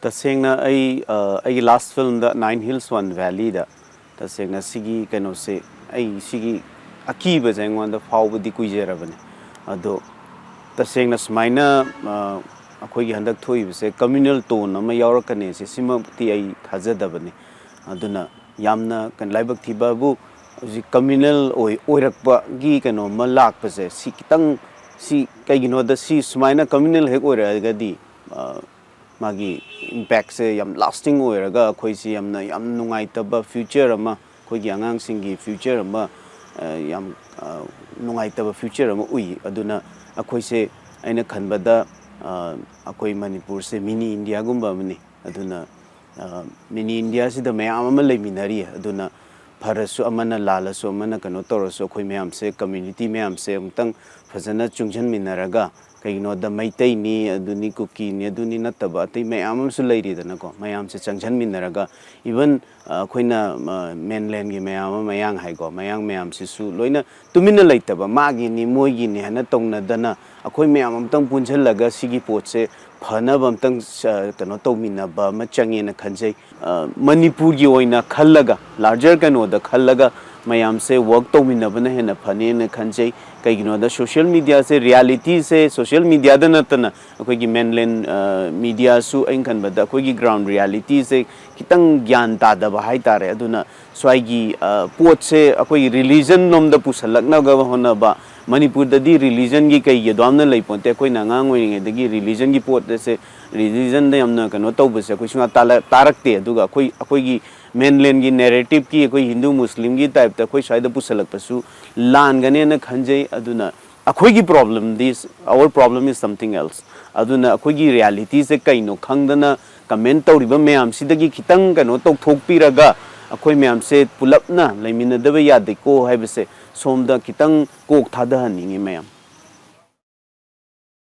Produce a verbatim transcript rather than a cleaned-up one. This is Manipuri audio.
ꯇꯁꯦꯡꯅ ꯑꯩ ꯑ, ꯑꯩꯒꯤ ꯂꯥꯁ ꯐꯤꯂꯝꯗ ꯅꯥꯏꯟ ꯍꯤꯜꯁ ꯋꯥꯟ ꯚꯦꯂꯤꯗ ꯇꯁꯦꯡꯅ ꯁꯤꯒꯤ ꯀꯩꯅꯣꯁꯦ, ꯑꯩ ꯁꯤꯒꯤ ꯑꯀꯤꯕꯁꯦ ꯑꯩꯉꯣꯟꯗ ꯐꯥꯎꯕꯗꯤ ꯀꯨꯏꯖꯔꯕꯅꯦ꯫ ꯑꯗꯣ ꯇꯁꯦꯡꯅ ꯁꯨꯃꯥꯏꯅ ꯑ, ꯑꯩꯈꯣꯏꯒꯤ ꯍꯟꯗꯛ ꯊꯣꯛꯏꯕꯁꯦ ꯀꯝꯃ꯭ꯌꯨꯅꯦꯜ ꯇꯣꯟ ꯑꯃ ꯌꯥꯎꯔꯛꯀꯅꯤ ꯁꯦ, ꯁꯤꯃꯛꯇꯤ ꯑꯩ ꯊꯥꯖꯗꯕꯅꯤ꯫ ꯑꯗꯨꯅ ꯌꯥꯝꯅ ꯀꯩꯅꯣ, ꯂꯥꯏꯕꯛ ꯊꯤꯕꯕꯨ ꯍꯧꯖꯤꯛ ꯀꯝꯃ꯭ꯌꯨꯅꯦꯜ ꯑꯣꯏ ꯑꯣꯏꯔꯛꯄꯒꯤ ꯀꯩꯅꯣꯝꯃ ꯂꯥꯛꯄꯁꯦ, ꯁꯤ ꯈꯤꯇꯪ, ꯁꯤ ꯀꯩꯒꯤꯅꯣꯗ, ꯁꯤ ꯁꯨꯃꯥꯏꯅ ꯀꯝꯃ꯭ꯌꯨꯅꯦꯜ ꯍꯦꯛ ꯑꯣꯏꯔꯛꯑꯒꯗꯤ ꯑ, ꯃꯥꯒꯤ ꯏꯝꯄꯦꯛꯁꯦ ꯌꯥꯝ ꯂꯥꯁꯇꯤꯡ ꯑꯣꯏꯔꯒ ꯑꯩꯈꯣꯏꯁꯤ ꯌꯥꯝꯅ, ꯌꯥꯝ ꯅꯨꯡꯉꯥꯏꯇꯕ ꯐ꯭ꯌꯨꯆꯔ ꯑꯃ, ꯑꯩꯈꯣꯏꯒꯤ ꯑꯉꯥꯡꯁꯤꯡꯒꯤ ꯐ꯭ꯌꯨꯆꯔ ꯑꯃ ꯑ, ꯌꯥꯝ ꯑ, ꯅꯨꯡꯉꯥꯏꯇꯕ ꯐ꯭ꯌꯨꯆꯔ ꯑꯃ ꯎꯏ꯫ ꯑꯗꯨꯅ ꯑꯩꯈꯣꯏꯁꯦ, ꯑꯩꯅ ꯈꯟꯕꯗ ꯑ, ꯑꯩꯈꯣꯏ ꯃꯅꯤꯄꯨꯔꯁꯦ ꯃꯤꯅꯤ ꯏꯟꯗꯤꯌꯥꯒꯨꯝꯕ ꯑꯃꯅꯤ꯫ ꯑꯗꯨꯅ ꯃꯤꯅꯤ ꯏꯟꯗꯤꯌꯥꯁꯤꯗ ꯃꯌꯥꯝ ꯑꯃ ꯂꯩꯃꯤꯟꯅꯔꯤ꯫ ꯑꯗꯨꯅ ꯐꯔꯁꯨ ꯑꯃꯅ, ꯂꯥꯜꯂꯁꯨ ꯑꯃꯅ, ꯀꯩꯅꯣ ꯇꯧꯔꯁꯨ ꯑꯩꯈꯣꯏ ꯃꯌꯥꯝꯁꯦ, ꯀꯝꯃ꯭ꯌꯨꯅꯤꯇꯤ ꯃꯌꯥꯝꯁꯦ ꯑꯃꯨꯛꯇꯪ ꯐꯖꯅ ꯆꯨꯡꯁꯤꯟꯃꯤꯟꯅꯔꯒ, ꯀꯩꯒꯤꯅꯣꯗ ꯃꯩꯇꯩꯅꯤ, ꯑꯗꯨꯅꯤ, ꯀꯨꯀꯤꯅꯤ, ꯑꯗꯨꯅꯤ ꯅꯠꯇꯕ ꯑꯇꯩ ꯃꯌꯥꯝ ꯑꯃꯁꯨ ꯂꯩꯔꯤꯗꯅꯀꯣ, ꯃꯌꯥꯝꯁꯦ ꯆꯪꯁꯤꯟꯃꯤꯟꯅꯔꯒ, ꯏꯚꯟ ꯑꯩꯈꯣꯏꯅ ꯃꯦꯟꯂꯦꯟꯒꯤ ꯃꯌꯥꯝ ꯑꯃ, ꯃꯌꯥꯡ ꯍꯥꯏꯀꯣ, ꯃꯌꯥꯡ ꯃꯌꯥꯝꯁꯤꯁꯨ ꯂꯣꯏꯅ ꯇꯨꯃꯤꯟꯅ ꯂꯩꯇꯕ, ꯃꯥꯒꯤꯅꯤ ꯃꯣꯏꯒꯤꯅꯤ ꯍꯥꯏꯅ ꯇꯧꯅꯗꯅ, ꯑꯩꯈꯣꯏ ꯃꯌꯥꯝ ꯑꯝꯇꯪ ꯄꯨꯟꯁꯤꯜꯂꯒ ꯁꯤꯒꯤ ꯄꯣꯠꯁꯦ ꯐꯅꯕ ꯑꯝꯇꯪ ꯀꯩꯅꯣ ꯇꯧꯃꯤꯟꯅꯕ ꯑꯃ ꯆꯪꯉꯦꯅ ꯈꯟꯖꯩ꯫ ꯃꯅꯤꯄꯨꯔꯒꯤ ꯑꯣꯏꯅ ꯈꯜꯂꯒ, ꯂꯥꯔꯖꯔ ꯀꯩꯅꯣꯗ ꯈꯜꯂꯒ ꯃꯌꯥꯝꯁꯦ ꯋꯔꯛ ꯇꯧꯃꯤꯟꯅꯕꯅ ꯍꯦꯟꯅ ꯐꯅꯦꯅ ꯈꯟꯖꯩ꯫ ꯀꯩꯒꯤꯅꯣꯗ ꯁꯣꯁꯤꯌꯦꯜ ꯃꯤꯗꯤꯌꯥꯁꯦ, ꯔꯤꯌꯦꯂꯤꯇꯤꯁꯦ ꯁꯣꯁꯤꯌꯦꯜ ꯃꯤꯗꯤꯌꯥꯗ ꯅꯠꯇꯅ ꯑꯩꯈꯣꯏꯒꯤ ꯃꯦꯟꯂꯦꯟ ꯃꯤꯗꯤꯌꯥꯁꯨ, ꯑꯩꯅ ꯈꯟꯕꯗ ꯑꯩꯈꯣꯏꯒꯤ ꯒ꯭ꯔꯥꯎꯟ ꯔꯤꯌꯦꯂꯤꯇꯤꯁꯦ ꯈꯤꯇꯪ ꯒ꯭ꯌꯥꯟ ꯇꯥꯗꯕ ꯍꯥꯏꯇꯥꯔꯦ꯫ ꯑꯗꯨꯅ ꯁ꯭ꯋꯥꯏꯒꯤ ꯄꯣꯠꯁꯦ ꯑꯩꯈꯣꯏꯒꯤ ꯔꯤꯂꯤꯖꯟ ꯂꯣꯝꯗ ꯄꯨꯁꯜꯂꯛꯅꯕ ꯍꯣꯠꯅꯕ, ꯃꯅꯤꯄꯨꯔꯗꯗꯤ ꯔꯤꯂꯤꯖꯟꯒꯤ ꯀꯩꯒꯤ ꯑꯗꯨꯌꯥꯝꯅ ꯂꯩ ꯄꯣꯟꯇꯦ꯫ ꯑꯩꯈꯣꯏꯅ ꯑꯉꯥꯡ ꯑꯣꯏꯔꯤꯉꯩꯗꯒꯤ ꯔꯤꯂꯤꯖꯟꯒꯤ ꯄꯣꯠ ꯑꯁꯦ, ꯔꯤꯂꯤꯖꯟꯗ ꯌꯥꯝꯅ ꯀꯩꯅꯣ ꯇꯧꯕꯁꯦ ꯑꯩꯈꯣꯏ ꯁꯨꯡꯇꯥ ꯇꯥꯔꯛꯇꯦ꯫ ꯑꯗꯨꯒ ꯑꯩꯈꯣꯏ, ꯑꯩꯈꯣꯏꯒꯤ ꯃꯦꯟꯂꯦꯟꯒꯤ ꯅꯦꯔꯦꯇꯤꯞꯀꯤ, ꯑꯩꯈꯣꯏ ꯍꯤꯟꯗꯨ ꯃꯨꯁꯂꯤꯝꯒꯤ ꯇꯥꯏꯞꯇ ꯑꯩꯈꯣꯏ ꯁ꯭ꯋꯥꯏꯗ ꯄꯨꯁꯜꯂꯛꯄꯁꯨ ꯂꯥꯟꯒꯅꯦꯅ ꯈꯟꯖꯩ꯫ ꯑꯗꯨꯅ ꯑꯩꯈꯣꯏꯒꯤ ꯄ꯭ꯔꯣꯕ꯭ꯂꯦꯝꯗꯤ, our problem is something else꯫ ꯑꯗꯨꯅ ꯑꯩꯈꯣꯏꯒꯤ ꯔꯤꯌꯦꯂꯤꯇꯤꯁꯦ ꯀꯩꯅꯣ ꯈꯪꯗꯅ ꯀꯃꯦꯟ ꯇꯧꯔꯤꯕ ꯃꯌꯥꯝꯁꯤꯗꯒꯤ ꯈꯤꯇꯪ ꯀꯩꯅꯣ ꯇꯧꯊꯣꯛꯄꯤꯔꯒ, ꯑꯩꯈꯣꯏ ꯃꯌꯥꯝꯁꯦ ꯄꯨꯂꯞꯅ ꯂꯩꯃꯤꯟꯅꯗꯕ ꯌꯥꯗꯦꯀꯣ ꯍꯥꯏꯕꯁꯦ ꯁꯣꯝꯗ ꯈꯤꯇꯪ ꯀꯣꯛ ꯊꯥꯗꯍꯟꯅꯤꯡꯉꯤ ꯃꯌꯥꯝ꯫